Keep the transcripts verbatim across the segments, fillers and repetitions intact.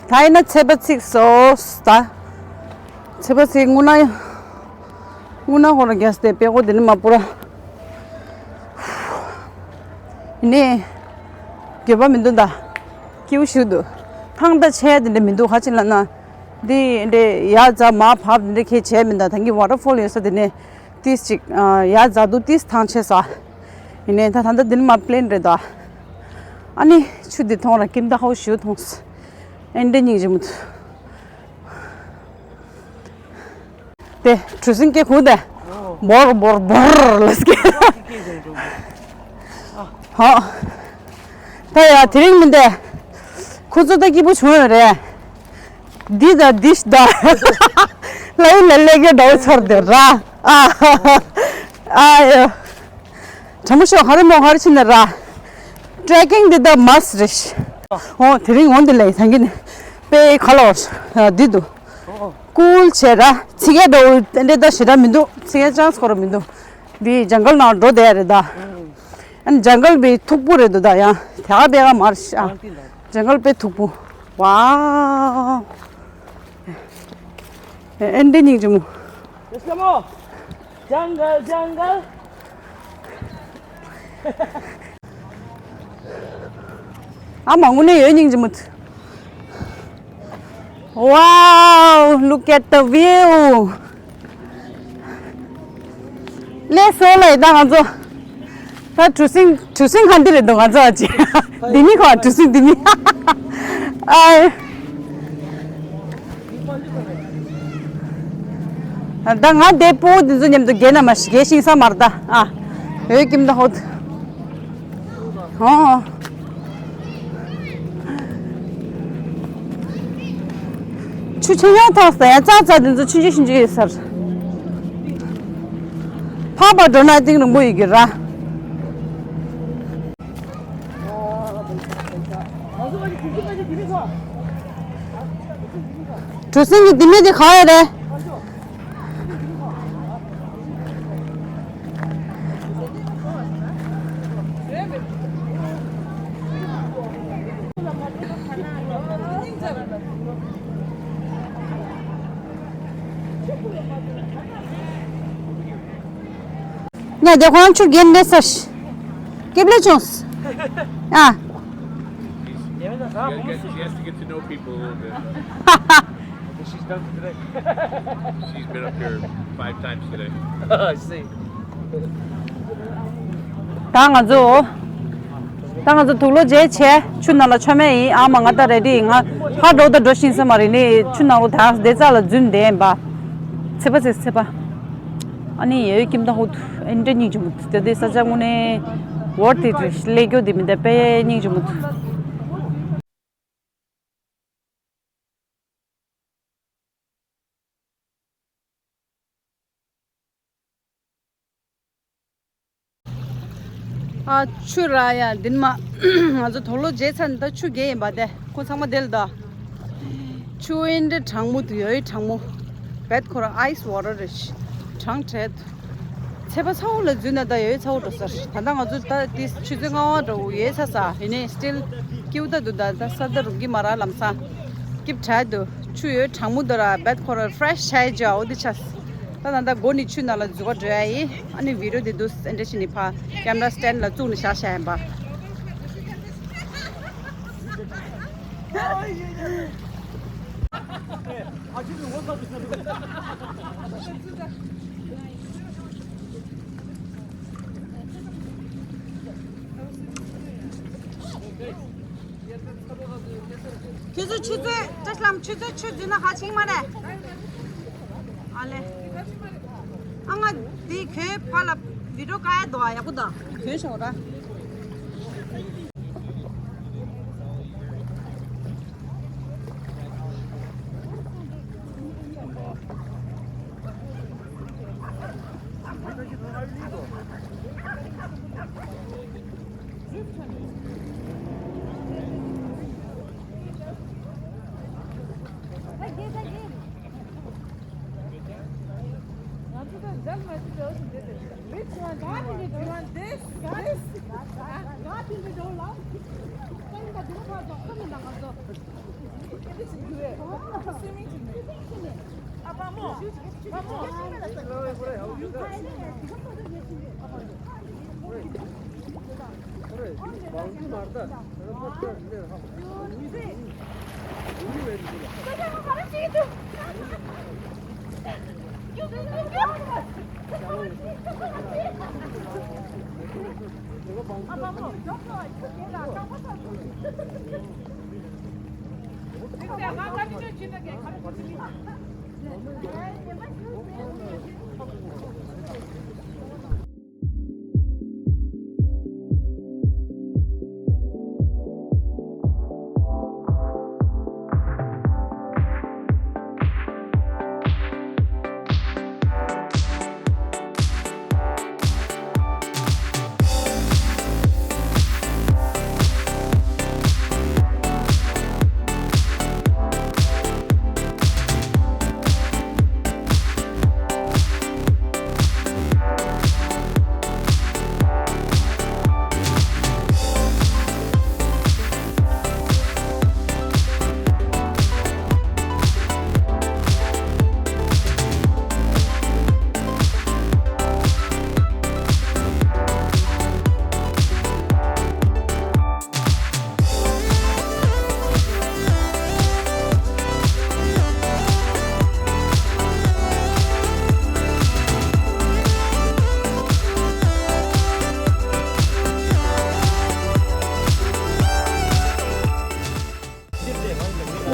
ད་ཡིན་ན་ཚེས་པ་ཚིགས་སོ་ད། ཚེས་པ་ཚིགས་སྔོན་ན། སྔོན་ན་ཧོ་ར་རྒྱས་ཏེ་པེ་ཧོ་དེ་ནི་མ་པུ་ར། ནི། འགྱོད་པ་མི་འདུག་ད། སྐྱིད་པོ་ཞིག་འདུག་ཐང་ད་ཆེ་དེ་འདྲ་མི་འདུག་ཧ་ཅི་ལ་ན། འདི་འདྲ་ཡ་ཛ་མ་བབ་འདི་འདྲ་ཁྱེད་བྱས་མི་འདུག་ད་གི་ཝ་ཊར་ཕོལ་ཡོད་ས་དེ་ནི། ཏིས་ཅིག་ཡ་ཛ་འདུག་ཏིས་ཐང་ཆེ་ས། ཡིན་ནའི་ད་ད་ད་འདི་ནི་མ་པི་ལེན་རེད་ད། ཨ་ནི་ཆུ་འདི་མཐོང་ར་ཀིམ་ད་ཧོ་ཞུ་མཐོང་ས། ཨེ་འདྲ་སྙིང་རྗེ་མོ། དེ་གྲུ་གཟིངས་སྐེ་ཁུག་དེ། འབོར་འབོར་འབོར་ལ་སྐེ། ཧོ། ད་ཡ་དེ་རིང་མི་འདས། ཁོ་ཚོ་ད་སྐྱིད་པོ་བྱུང་ཡོད་རེད། འདི་ད་འདི་ཤ་ད། ལ་ཡི་ལ་ལས་ཀའི་འདྲ་བོ་ཚོར་དེ་ར། ཨ། ཨ་ཡོ། དྲང་མོ་ཤོག་ཧ་རི་མོ་ཧ་རི་ཕྱིན་ན་ར། ཊེ་ཀིང་འདི་ད་མ་སི་རེད། ཨོ་དེ་རིང་འོན་འདི་ལས་ཐང་གི་ནི། པེ་ཁ་ལོ། འདི་འདུག་ཀུལ་བྱས་ར། ཚིག་ཡ་འདྲ་བོ་དེ་འདྲ་ད་ཞེ་དྲག་མི་འདུག་ཚིག་ཡ་ཅང་སྐོར་མི་འདུག་འདི་ཇང་གལ་ནང་འགྲོ་བསྡད་ཡ་རེད་ད། ཨ་ནི་ཇང་གལ་པའི་མཐུག་པོ་རེད་འདུག་ད་ཡང་དེ་ག་པའི་ག་མ་རེད་ཤག་ཇང་གལ་པའི་མཐུག་པོ། ཝའོ། ཨེ་འདྲ་སྙིང་རྗེ་མོ། ཨ་མ་དངོས་གནས་ཡོད་སྙིང་རྗེ་མོ། Wow, look at the view. ལས་སོ་ལས་ད་ང་ཚོ། ད་གྲུ་གཟིངས་གྲུ་གཟིངས་ག་འདི་རེད་འདུག་ང་ཚོ་ཨ་ཅེ། འདི་མི་ཁོ་གྲུ་གཟིངས་འདི་མི། ཨ། ད་ང་དེ་སྤོ་བོ་འདི་ཚོ་མཉམ་དུ་རྒྱལ་ན་མ་ཤི་རྒྱལ་ཤིང་ས་མར་ད་ཨ། ཡོད་ཀྱིམ་ད་ཧོད། ཨོ། ཆུ་ཆེན་ཡང་ཐག་ས་ཡང་ཙག་ཙག་འདི་ཚོ་ཆུང་ཆུང་ཆུང་ཆུང་ཡོད་སར། ཕར་པ་འགྲོ་ན་ཏིང་རིང་པོ་ཡོད་ཀྱི་ར། གྲུ་གཟིངས་ཀྱི་ལྡེ་མིག་དེ་ག་ཡོད་རེད། ཉ་རྒྱལ་ཁོང་ཆུ་རྒྱན་ནས་ས་ཤི། སྐེབ་ལེ་ཆུང་། ཨ། She has to get to know people a little bit. She's done today. She's been up here five times today. I see. ད་ང་ཚོ། ད་ང་ཚོ་དུག་ལོག་བརྗེས་བྱས་ཆུ་ནང་ལ་མཆོང་མེད་ཡིན། ཨ་མ་ང་ད་རེ་ཌི་ཡིན། ང་ཧ་འགྲོ་ད་འགྲོ་ཤིང་ས་མ་རེད་ནི་ཆུ་ནང་ལོ་ད་བསྡད་ས་ལ་རྫུན་བསྡད་ཡིན་པ། ཚེ་པ་ཚེ་ཚེ་པ། ཨ་ནི་ཡོད་ཀྱིམ་ད་ཧོད་ཨེ་འདྲ་སྙིང་རྗེ་མོ་དེ་དེ་ས་ཆ་དངོས་གནས་ཝོར་ཐི་རེད། ལས་སྐྱོ་དེ་མི་འདྲ་དཔེ་སྙིང་རྗེ་མོ། ཨ་ཆུ་ར་ཡ་འདིན་མ། ང་ཚོ་དུག་ལོག་བརྗེས་ཚར་ནས་ད་ཆུ་རྒྱས་ཡིན་པ་དེ་ཁོ་ཚང་མ་དེ་ལ་ད། ཆུ་ཨེ་འདྲ་གྲང་མོ་དུ་ཡོད་གྲང་མོ། བེད་ཁོ་ར་ཨའི་སི་ཝོ་ཊར་རེད། གྲང་དྲགས་དུ། ཚེ་པ་ཚ་བོ་ལ་འཛུལ་ན་ད་ཡོད་ཚ་བོ་འགྲོ་སར། ད་ལྟ་ང་ཚོ་ད་དེ་ཆུ་ཚོད་ལྔ་པ་འགྲོ་ཡོད་ཚ་ས་ཡིན་ནའི་སི་ཊིལ་སྐྱིད་པོ་ད་འདུག་ད་ད་ས་ད་རུང་གི་མ་ར་ལམ་སང་སྐྱིད་དྲགས་འདུག་ཆུ་ཡོད་གྲང་མོ་འདུག་ར་བེད་ཁོ་ར་ཕི་རེ་ཤི་ཆགས་འཇོག་འོ་དེ་ཆགས། ད་ད་ད་སྒོ་ནས་ཆུ་ནང་ལ་འཛུལ་བ་འགྲོ་ཡ་ཡིན། ཨ་ནི་བི་ཌི་ཡོ་དེ་འདུག་སེ་འདྲ་ཞིག་ནི་ཕ་ཀེམ་ར་སི་ཊེན་ཌི་ལ་བཙུགས་ནས་བཞག་བཞག་ཡིན་པ། ཁྱོད་ཚོ་ཆུ་ཚོད་བཀྲ་ཤིས་ལམ་ཆུ་ཚོད་ཆུ་འཛིན་ན་ཧ་ཆིང་མ་རེད། ཨ་ལེ། ཨ་ང་འདི་ཁྱོད་ཕ་ལ་བི་ཌི་ཡོ་ཀ་ཡ་དོ་ཨ་ཡག་པོ་དང་ཁྱོད་ཤོག་ར། Which one? Do you want this? This? Huh? Huh? Do you want this? Huh? Huh? Do you want this? Huh? Huh?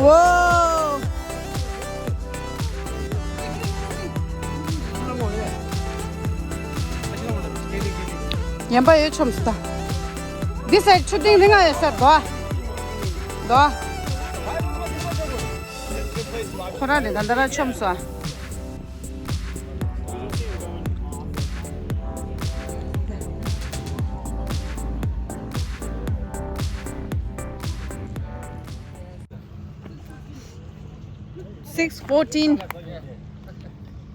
Wow. ཡན་པ་ཡོད་ཆོམ་སི་ད། འདི་སའི་ཆུ་ཏིང་རི་ང་ཡོད་སར་དོ། དོ། ཁོ་ར་རེ་ད་འདི་ར་ཆོམ་སོ། Six fourteen.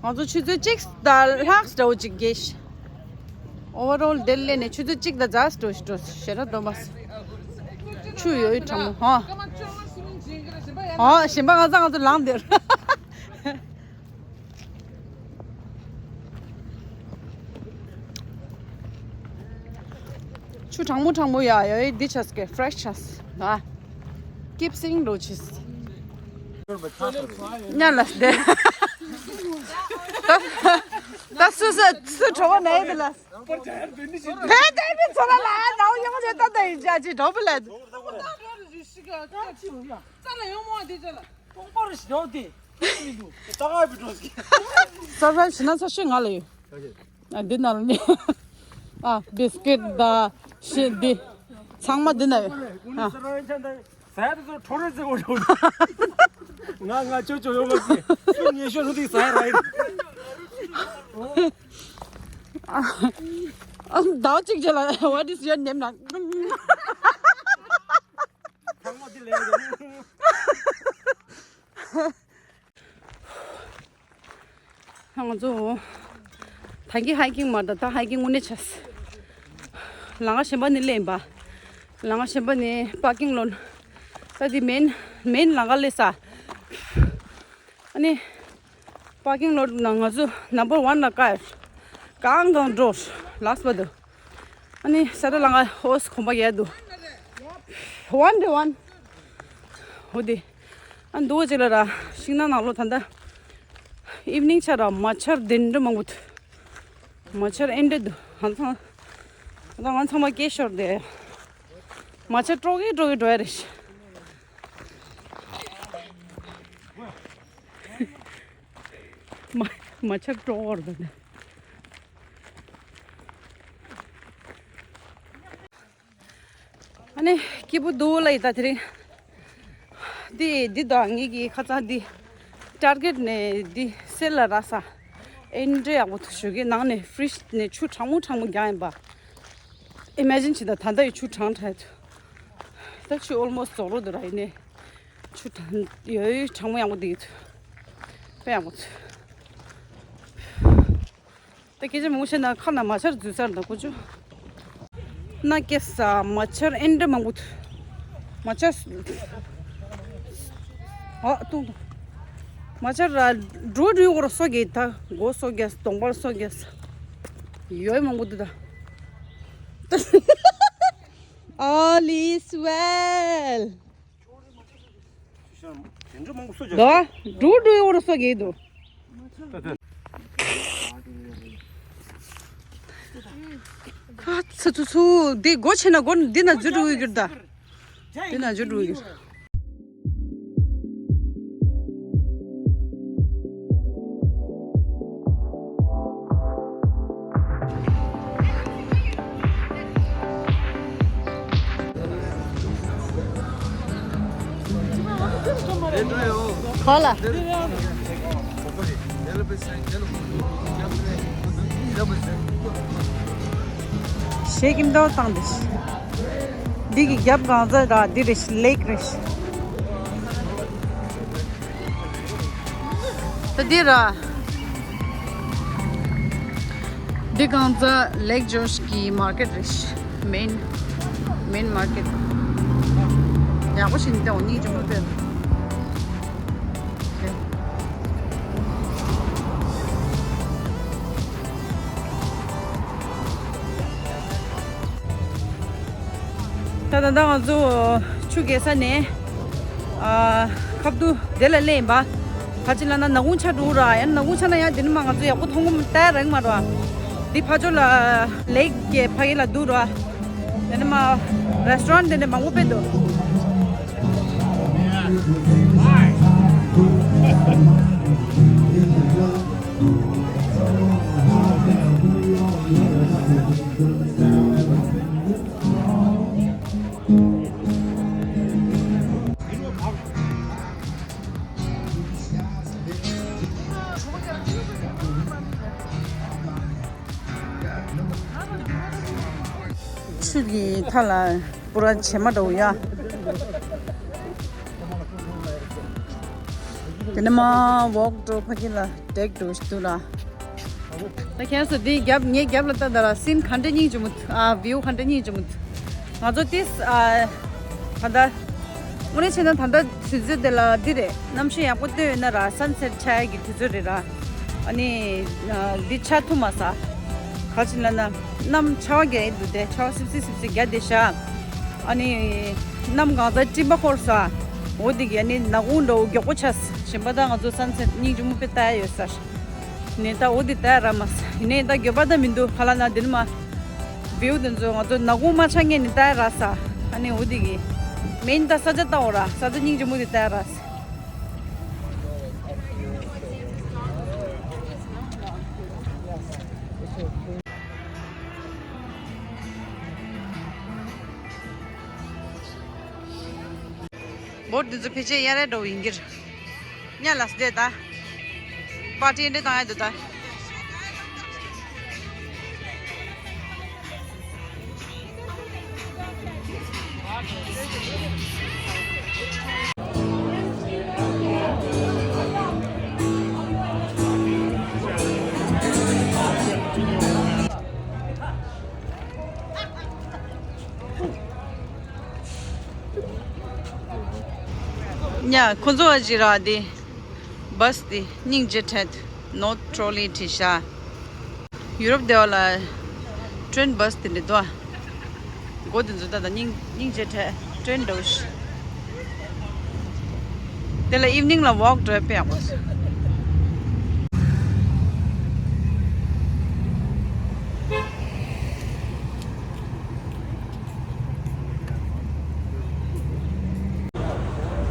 ང་ཚོ་ཆུ་ཚོད་གཅིག་དང་ལྷག་འདྲ་བོ་ཅིག་རྒྱས་ཤི། Overall དེ་ལས་ནས་ཆུ་ཚོད་གཅིག་དང་ཛ་སི་འགྲོ་ཤི་འགྲོ་ཤི་ཞེ་དྲག་འདོམ་པ་སི། ཆུ་ཡོད་ཡོད་གྲང་མོ་ཧོ། ཧོ་གཞན་པ་ང་ཚོ་ང་ཚོ་ལངས་འདིར། ཆུ་གྲང་མོ་གྲང་མོ་ཡ་ཡ་ཡ་འདི་ཆས་ཀྱི་ཕྲེ་ཤི་ཆས་ད། Keep singing རོ་ཆིས། ཉ་ལ་སྡེ། ད་ད་སུ་ས་སུ་གྲོགས་ནས་དེ་ལ། བས་དེ་མི་ཚོ་ལ་ལ་ནའུ་ཡོང་རེད་ད་ད་ཡིན་ཅག་ཅི་གྲོགས་པོ་ལ། ཏོང་པར་ཞོག་དེ། ས་ཁ་བི་འགྲོ་ཟིག་ས་ཁ་ཞི་ན་ས་ཤོད་ང་ལ་ཡོད། ཨ་འདི་ནང་ལ་ནི། ཨ་བི་སི་ཀིཊ་ད་ཤི་འདི། ཚང་མ་འདི་ན་ཡོད། ཨ། ཟས་དེ་ཚོ་ཁྲོ་རེ་ཟེར་བ་འགྲོ། ང་ང་ཅོ་ཅོ་ཡོང་མ་གི་སུ་ཉེ་ཤོས་ལྷུ་ཏིག་ཟ་ཡ་ར་ཡིན། ཨ་ཟླ་བ་གཅིག་རྗེས་ལ་What is your name ན། ཚང་མ་འདི་ལས་འགྲོ། ང་ཚོ་ད་གིན་ཧའི་ཀིང་མ་རེད་ད། ད་ཧའི་ཀིང་དངོས་གནས་བྱས། ལམ་ཁ་གཞན་པ་ནས་སླེབས་ཡིན་པ། ལམ་ཁ་གཞན་པ་ནས་པར་ཀིང་ལོ། ད་འདི་མེན་མེན་ལམ་ཁ་སླེབས་ས། ཨ་ནི་པར་ཀིང་ལོ་ནང་ང་ཚོ་number one ལ་བཀག་གང་གང་འགྲོ་ལགས་པ་འདུག་ཨ་ནི་ས་ད་ལམ་ཁ་ཧོ་སི་གོམ་པ་རྒྱག་འདུག One day one. འོ་དེ། ཨ་འདུག་ཅིག་ལ་ར་ཤིང་ནགས་ནང་ལོགས་ད་ལྟ་ཨིབ་ནིང་ཆ་ར་མ་ཆར་དེ་འདྲ་མང་པོ་འདུག་མ་ཆར་ཨེ་འདྲ་འདུག་ང་ཚང་ང་ཚང་མ་སྐད་ཤོར་དེ། མ་ཆར་དཀྲོག་གི་དཀྲོག་གི་འགྲོ་ཡ་རེད། མ་མ་ཆར་དཀྲོག་འོར་དེ། ཨ་ནི་སྐྱིད་པོ་འདུག་ལ་ཡི་ད་དེ་རིང་། འདི་འདི་དང་ངེད་ཀྱི་ཁ་ཚང་འདི་ཊར་གེཊ་ནས་འདི་སེལ་ལ་རག་ས། ཨེ་འདྲ་ཡག་པོ་ཐུག་ཞོགས་ཀྱི་ནང་ནས་ཕི་རིཇ་ནས་ཆུ་གྲང་མོ་གྲང་མོ་རྒྱག་ཡིན་པ། ཨི་མེ་ཇིན་བྱེད་ད་ད་ལྟ་ཡི་ཆུ་གྲང་དྲགས་ཐུག་ད་ཆུ་ཨོལ་མོ་སི་རྫོགས་རོགས་འདུག་ར་ཡིན་ནས། ཆུ་གྲང་ཡོད་གྲང་མོ་ཡག་པོ་འདི་ཡིན་ཐུག་དཔེ་ཡག་པོ་ཐུག་ད་སྐད་ཆ་མང་པོ་བཤད་ན་ཁ་ན་མ་ཆར་འཛུལ་ཚར་འདུག་ཀུ་ཅོ། ན་སྐྱེ་ས་མ་ཆར་ཨེ་འདྲ་མང་པོ་འདུག་མ་ཆར། ཨ་ཏུང་ཏུང་། མ་ཆར་ར་འགྲོ་འགྲོའི་སྐོར་སོ་རྒྱས་ད་མགོ་སོ་རྒྱས་གདོང་པར་སོ་རྒྱས། ཡོད་མང་པོ་འདུག་ད། ཨ། Please well. དོ། འགྲོ་འགྲོ་ཡོང་རུ་སོ་གེ་དོ། ཁ་ཚ་ཚུ་ཚུ་འདི་སྒོ་ཕྱེ་ན་སྒོ་འདི་ན་འཛུལ་འགྲོ་གི་གྱུར་ད། འདི་ན་འཛུལ་འགྲོ་གི་གྱུར། ག་ལ། ཞེ་ཀིམ་ཏོ་བཏང་འདི། འདི་གི་རྒྱབ་གང་ཟ་ར་འདི་རེད་ལེག་རེད། ད་འདི་ར། འདི་གང་ཟ་ལེག་ཇོརྗ་གི་མར་ཀེཊ་རེད། མེན་མེན་མར་ཀེཊ། ཡག་པོ་ཞིག་འདི་འོ་གཉིས་ཅུང་མོ་སྟེར། ད་ད་ལྟ་ང་ཚོ་ཆུ་རྐྱལ་ས་ནས་ཨ་ཁབ་ཏུ་དེ་ལ་སླེབས་ཡིན་པ། ཕ་ཅི་ལ་ན་ནག་ཁུང་ཆགས་འགྲོ་ར། ཡང་ནག་ཁུང་ཆགས་ན་ཡང་དེ་ནི་མ་ང་ཚོ་ཡག་པོ་མཐོང་གི་མི་ལྟ་རང་མ་ར། འདི་ཕ་ཅོ་ལ་ལེག་གི་ཕ་གི་ལ་འདུག་ར། དེ་ནི་མ་རེ་སི་ཊོ་རན་དེ་ནི་མང་པོ་དཔེ་འདུག་ཆུ་གི་མཐའ་ལ་པུ་ར་བྱེ་མ་འདྲ་བོ་ཡ། དེ་ནས་མ་ཝོག་འགྲོ་ཕ་གི་ལ་ཌེག་འགྲོ་ཞིག་འདུག་ལ། ད་ཁྱེད་ཚོ་འདི་རྒྱབ་ངའི་རྒྱབ་ལ་ལྟ་ད་ལ་སིན་ག་འདྲ་སྙིང་རྗེ་མོ་འདུག་ཨ་བིའུ་ག་འདྲ་སྙིང་རྗེ་མོ་འདུག་ང་ཚོ་ཏིས་ཨ་ད་ལྟ་དངོས་གནས་བྱས་ན་ད་ལྟ་དུས་ཚོད་དེ་ལ་འདི་རེད། གནམ་གཤིས་ཡག་པོ་བཏོད་ཡོད་ན་ར་སན་སེཊ་ཆགས་ཡག་གི་དུས་ཚོད་རེད་ར། ཨ་ནི་ཨ་འདི་ཆ་ཐུབ་མ་ས་ག་ཅི་ལ་ན་གནམ་ཆར་པ་རྒྱག་ཡི་འདུག་དེ་ཆར་པ་སིབ་སིབ་སིབ་སིབ་རྒྱག་བསྡད་ཤག་ཨ་ནི་གནམ་གང་ཚ་སྤྲིན་པ་འཁོར་ས། འོ་དེ་གི་ཨ་ནི་ནག་ཁུང་འདྲ་བོ་མགྱོགས་པོ་ཆགས་ས། གཞན་པ་ད་ང་ཚོ་སན་སེཊ་སྙིང་རྗེ་མོ་དཔེ་ལྟ་ཡ་ཡོད་ས། ནས་ད་འོ་དེ་ལྟ་ཡ་རག་མ་ས། ཡིན་ནའི་ད་འགྱོད་པ་ད་མི་འདུག་ག་ལ་ན་དེ་ནི་མ་བིའུ་དེ་ཚོ་ང་ཚོ་ནག་ཁུང་མ་ཆགས་སྔོན་ནས་ལྟ་ཡ་རག་ས། ཨ་ནི་འོ་དེ་གི་མེན་ད་ས་ཆ་ལྟ་འོ་ར། ས་ཆ་སྙིང་རྗེ་མོ་དེ་ལྟ་ཡ་རག་ས། བོཊ་འདི་ཚོ་ཕལ་ཆེར་གཡར་ཡ་འགྲོ་བ་ཡིན་གྱི་རེད། ཉ་ལ་སྡེ་ད། པར་ཊི་འདྲ་བཏང་ཡ་འདུག་ད། ཉ་ཁོ་ཚོ་བ་ཅི་ར་དེ། བྷ་སི་དེ་སྙིང་རྗེ་ཁྲལ་ནོ་ཊོ་རོ་ལི་བྲིས་ཤག་ཡུ་རོབ་དེ་བ་ལ་ཊེན་བྷ་སི་དེ་འདྲ་འདུག་ཨ། མགོ་དེ་ཚོ་ད་ད་སྙིང་སྙིང་རྗེ་ཁྲལ་ཊེན་འདྲ་བོ་ཞིག་དེ་ལ་ཨིབ་ནིང་ལ་ཝོག་འགྲོ་ཡ་དཔེ་ཡག་པོ་འདུག་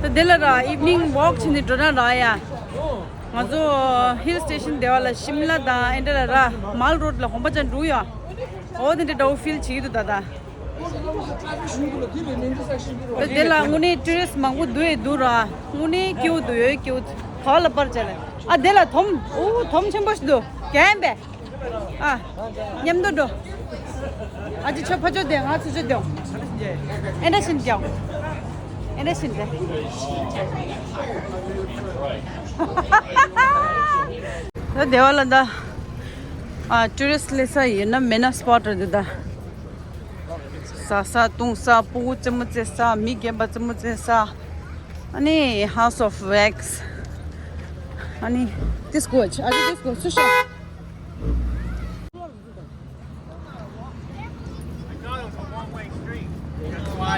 ད་དེ་ལ་ར་ཨིབ་ནིང་ཝོག་བྱས་ནས་འགྲོ་ན་རག་ཡ། ང་ཚོ་ཧིལ་སི་ཊེ་ཤན་དེ་བ་ལ་ཤིམ་ལ་དང་ཨེ་འདྲ་ལ་ར་མལ་རོ་ཌི་ལ་གོམ་པ་ཅན་འགྲོ་ཡ། འོ་དེ་འདྲ་འདྲ་བོ་ཕིལ་བྱེད་ཀྱི་འདུག་ད་ད། ད་དེ་ལ་དངོས་གནས་ཊུ་རི་སི་མང་པོ་འདུག་ཨེ་འདུག་ར། དངོས་གནས་སྐྱིད་པོ་འདུག་ཡོད་སྐྱིད་པོ། ག་བ་ལ་པར་བྱས་ལ། ཨ་དེ་ལ་དོམ། ཨོ་དོམ་ཆེན་པོ་ཞིག་འདུག་རྒན་པས། ཨ། མཉམ་དུ་འགྲོ། ཨ་ཅེ་ཁྱོད་ཕར་ཕྱོགས་བསྡད། ང་ཚུར་ཕྱོགས་བསྡད། ཨེ་འདྲ་བཞིན་བསྡད། ཨེ་འདྲ་བཞིན་བསྡད། ད་དེ་བ་ལ་ད། ཨ་ཊུ་རི་སི་སླེབས་ས་ཡིན་ན་མེད་ན་སི་པོ་ཊི་རེད་འདུག་ད། ཟ་ས་བཏུང་ས། སྤུ་གུ་རྩེད་མོ་རྩེ་ས། མི་རྒན་པ་རྩེད་མོ་རྩེ་ས། ཨ་ནི་ཧའུ་སི་ཨོཕ་ཝེག་སི། ཨ་ནི་ཌི་སི་ཀོ། ཨ་ཅེ་ཌི་སི་ཀོ་སུ་ཤོག I thought it was a one-way street. That's why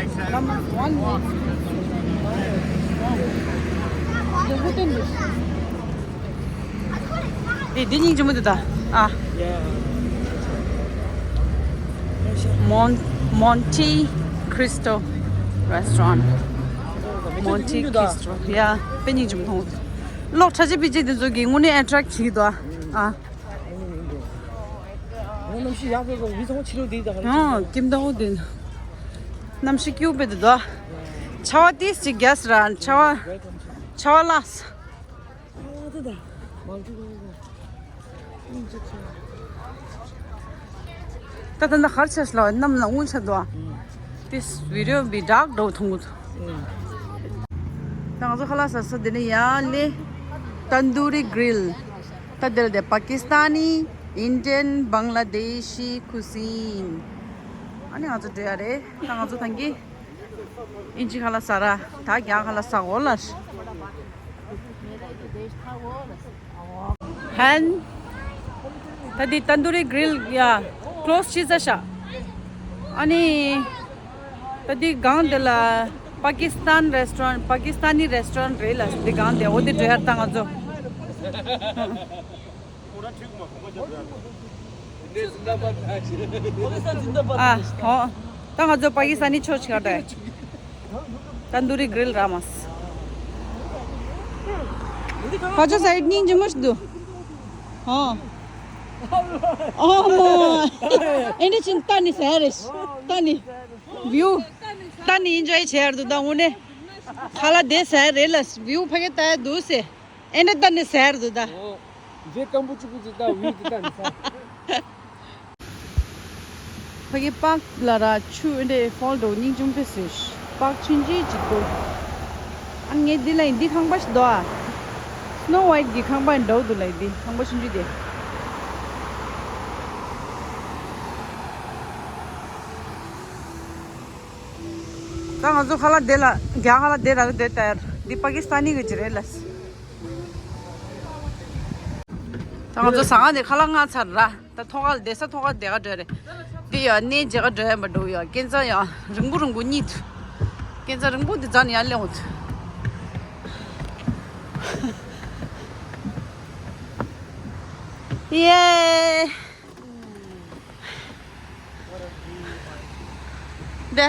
ཨེ་འདི་སྙིང་རྗེ་མོ་འདུག་ད། ཨ། Mon- Monte Cristo Restaurant. Monte Cristo. ཡ། དཔེ་སྙིང་རྗེ་མོ་མཐོང་། གློག་ཁྲ་ཆེ་པི་ཅེ་འདི་ཚོ་གི་དངོས་གནས་ཨེ་ཊེག་བྱེད་ཀྱི་འདུག་ཨ། ཨ། ཨོ། གནམ་གཤིས་ཡག་པོ་འདུག་མི་ཚང་མ་ཕྱི་ལོགས་བསྡད་ད་ག་རེ། ཨོ། ཀིམ་ཏའོ་དེ། གནམ་གཤིས་སྐྱིད་པོ་དཔེ་འདུག་ད། ཆར་པ་ཏིས་ཅིག་རྒྱག་ར། ཆར་པ། ཆར་པ་བརླགས། ད་ད་ད་གར་ཆས་ལ་གནམ་ལ་དབུལ་ཆ་འདུག་ཨ། ཏིས་བི་ཌི་ཡོ་བི་ཌག་འགྲོ་ཐུང་གུ། ད་ང་ཚོ་ཁ་ལག་ཟ་ས་དེ་ནི་ཡང་ལེ། Tandoori Grill། ད་དེར་དེ་Pakistani, Indian, Bangladeshi cuisine། ཨ་ནི་ང་ཚོ་འགྲོ་ཡ་རེད། ད་ང་ཚོ་ཐང་གི་ཨིན་ཇི་ཁ་ལག་ཟ་ར། ད་རྒྱ་ཁ་ལག་ཟ་འོ་ལ། ཧན། ད་འདི་Tandoori Grill ཡ་ཀློ་སི་བྱས་ཚར་ཤག་ཨ་ནི། ད་འདི་སྒང་དེ་ལ་Pakistan restaurant, Pakistani restaurant རེད་ལ། འདི་སྒང་དེ་འོ་དེ་འགྲོ་ཡ་ད་ང་ཚོ། ཨ། ཨོ། ད་ང་ཚོ་པ་ཀི་སི་ཐན་ནི་ཆོ་ཆི་ག་འདྲ། Tandoori Grill ར་མ་སི། ཕ་ཆོ་སའིད་སྙིང་རྗེ་མོ་ཞིག་འདུག་ཨོ། ཨོ་མོ། ཨེ་འདྲ་ཅིན་ཏ་ནི་ཟེར་རེ། ཏ་ནི། བིའུ། ཏ་ནི་ཨིན་ཇོའི་བྱེད་ཡར་འདུག་ད་དངོས་གནས། ཁ་ལག་དེ་ཟེར་རེ་ལ་བིའུ་ཕ་གི་ལྟ་ཡ་འདུག་ཟེར། ཨེ་འདྲ་ལྟ་ནི་ཟེར་འདུག་ད། ཨོ། རྗེ་སྐམ་པོ་གཅིག་པུ་ཅིག་ལྟ་བུའི་ཅིག་ལྟ་ནི་ཟེར། ཕ་གི་པག་ལ་ར་ཆུ་ཨེ་འདྲ་ཧྥོལ་འགྲོ་སྙིང་རྗེ་མོ་ཕེ་སོས། པག་ཆུན་ཆུན་ཅིག་འདུག་ཨ་ངས་འདི་ལ་ཡིན་འདི་ཁང་པ་ཞིག་འདུག་ཨ། སི་ནོ་ཝའིཊ་གི་ཁང་པ་ཡིན་འདྲ་བོ་འདུག་ལ་ཡིན་འདི་ཁང་པ་ཆུན་ཆུན་དེ། ད་ང་ཚོ་ཁ་ལག་དེ་ལ་རྒྱ་ཁ་ལག་དེ་རག་གི་དེ་ལྟ་ཡར་འདི་པ་ཀི་སི་ཐན་ནི་གི་ཅི་རེད་ལ། ད་ང་ཚོ་ཟ་ཁང་དེ་ཁ་ལག་མངགས་ཚར་ར། ད་ཐོག་ཁ་ལ་བསྡད་ས་ཐོག་ཁ་བསྡད་ག་འགྲོ་རེད། འདི་ཡ་གནས་མཇལ་ག་འགྲོ་ཡ་མ་འགྲོ་ཡ་སྐས་འཛེག་ཡ་རིང་པོ་རིང་པོ་གཉིད་ཐུ། སྐས་འཛེག་རིང་པོ་འདི་འཛེག་ནས་ཡར་སླེབས་འོང་ཐུ། ཡེ། དེ།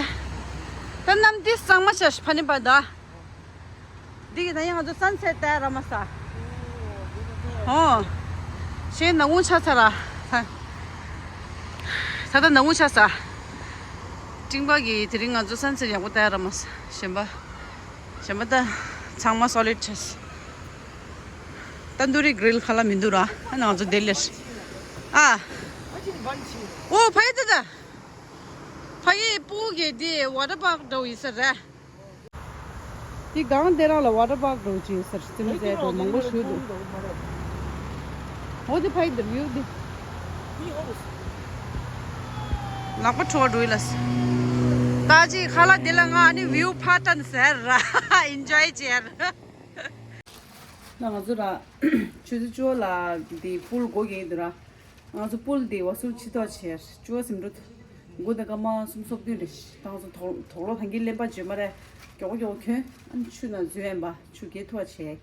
ད་གནམ་དུས་གཙང་མ་ཆ་ཕ་ནི་པ་ད། འདི་གི་ད་ཡང་ང་ཚོ་སན་སེ་ཊི་ལྟ་ཡ་ར་མ་ས། ཨོ། ཤེས་ན་དབུ་ཆ་ཚ་ར། ད་ད་ན་དབུ་ཆ་ས། སྤྲིན་པ་གི་དེ་རིང་ང་ཚོ་སན་སེ་ཊི་ཡག་པོ་ལྟ་ཡ་ར་མ་ས། གཞན་པ། གཞན་པ་ད་ཚང་མ་སོ་ལིཌ་ཆེ་ས། ཏན་དུ་རི་གྷི་རིལ་ཁ་ལག་མི་འདུག་ར། ཨ་ན་ང་ཚོ་དེ་ལེར། ཨ། ཨོ་ཕ་ཡི་ད་ད། ཕ་གི་སྤུ་གུ་གི་དེ་ཝ་ཊར་པཱརྐ་འདྲ་བོ་ཡིན་ས་རེད། དེ་སྒང་དེ་རང་ལ་ཝ་ཊར་པཱརྐ་འདྲ་བོ་ཅིག་ཡོད་ས་རེད། རྩེད་མོ་རྩེ་འདྲ་བོ་མང་པོ་ཞིག་འདུག་ཨོ་དེ་ཕ་གི་དེར་ཡོད་དེ། ལག་པ་འཁྲུ་བ་འགྲོ་ཡི་ལ། ད་ཅིག་ཁ་ལག་དེ་ལ་ང་ཨ་ནི་བིའུ་ཕར་ལྟ་ནི་ཟེར་ར། ཨིན་ཇོའི་བྱེད་ཡ་ར། ད་ང་ཚོ་ར། ཆུ་ཚོད་བཅུ་ལ་དེ་པུལ་སྒོ་རྒྱག་གི་འདུག་ར། ང་ཚོ་པུལ་དེ་བ་སུལ་ཕྱི་ཐོག་བྱས། བཅུ་བ་ཟིན་འགྲོ། དགུ་དང་སྐར་མ་གསུམ་སོ་བདུན་རེད། ད་ང་ཚོ་དོག་དོག་ལོ་ཐང་གི་གླེན་པ་བརྗོད་མ་རེད། མགྱོགས་མགྱོགས་གྱོན། ཨ་ནི་ཆུ་ནང་འཛུལ་ཡན་པ་ཆུ་རྒྱས་ཐུབ་པ་བྱས།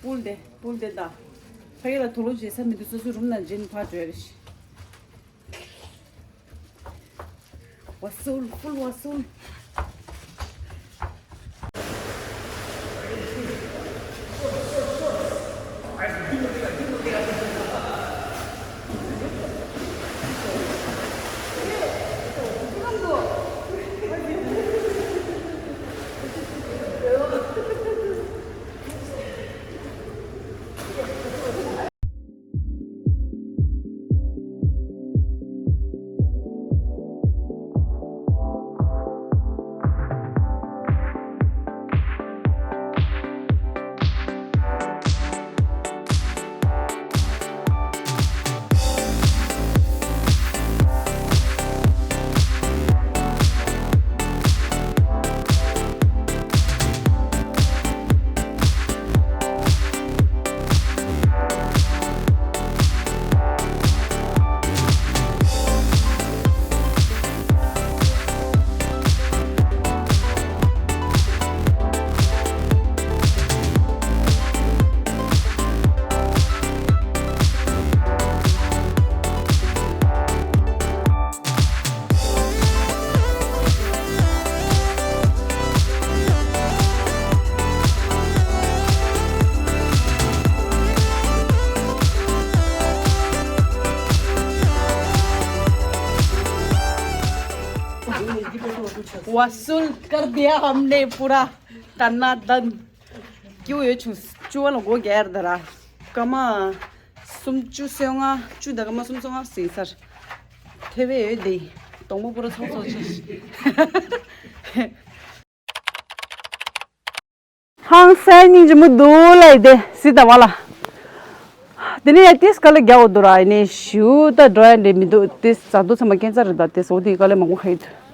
པུལ་དེ་པུལ་དེ་ད། ཕ་གི་ལ་དོག་ལོ་བྱེད་ས་མི་འདུག་སོ་སོའི་རུམ་ནང་འཛུལ་ཕར་འགྲོ་ཡ་རེད། བ་སུལ། པུལ་བ་སུལ། वसूल कर दिया हमने पूरा। टन्ना दन। क्यों ये छुस चुवन को गैर दरा। कमा सुम चु सेवा चु दगमा सुम सोंगा सीसर। ठेवे दे। तोंगो पूरा सोंग सोंग। ཧང་སང་སྙིང་རྗེ་མོ་འདུག་ལ་ཡི་དེ་སི་ད་བ་ལ། དེ་ནས་ཡ་ཏིས་ག་ལ་རྒྱག་འོ་འདུག་ར་ཡིན་ནས་ཞུ་ད་འགྲོ་ཡ་འདྲེ་མི་འདུག་ཏིས་ཟ་འདུག་ཚང་མ་སྐྱེན་ཚ་རེད་ད་ཏིས་འོ་དེ་ག་ལ་མང་པོ་ཁ་ཡི་འདུག